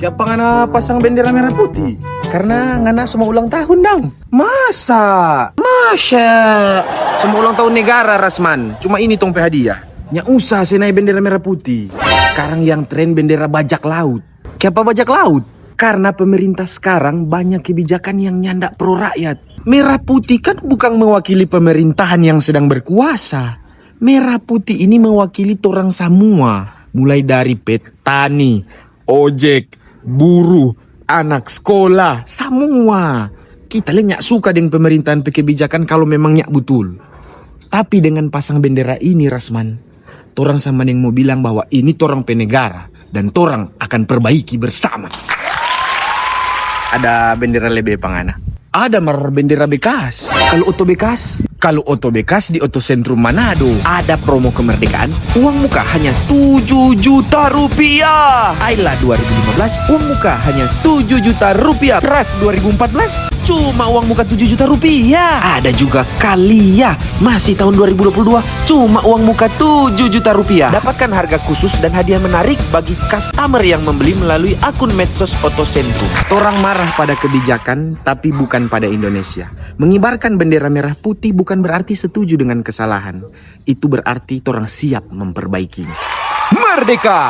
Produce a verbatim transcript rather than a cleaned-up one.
Kiapa ngana pasang bendera merah putih? Karena ngana so mo ulang tahun dang. Masa? Masa? So mo ulang tahun negara, Rasman. Cuma ini tong pe hadiah. Nya usah se nae bendera merah putih. Skarang yang tren bendera bajak laut. Kiapa bajak laut? Karena pemerintah skarang banyak kebijakan yang nyanda pro rakyat. Merah putih kan bukang mewakili pemerintahan yang sedang berkuasa. Merah putih ini mewakili torang samua, mulai dari petani, ojek, buruh, anak skolah, samua. Kita lei nya suka deng pemerintahan pe kebijakan kalu memang nya butul. Tapi dengan pasang bendera ini, Rasman, torang sama deng mo bilang bahwa ini torang pe negara dan torang akan perbaiki bersama. Ada bendera lebe pa ngana? Ada mar bendera bekas. Kalu oto bekas? Kalu oto bekas di Oto Sentrum Manado. Ada promo kemerdekaan, uang muka hanya tujuh juta rupiah. Aila dua ribu lima belas, uang muka hanya tujuh juta rupiah. Ras dua ribu empat belas, cuma uang muka tujuh juta rupiah. Ada juga Kalia, masih tahun dua ribu dua puluh dua, cuma uang muka tujuh juta rupiah. Dapatkan harga khusus dan hadiah menarik bagi customer yang membeli melalui akun medsos Oto Sentrum. Torang marah pada kebijakan, tapi bukan pada Indonesia. Mengibarkan bendera merah putih bukan berarti setuju dengan kesalahan. Itu berarti torang siap memperbaikinya. Merdeka!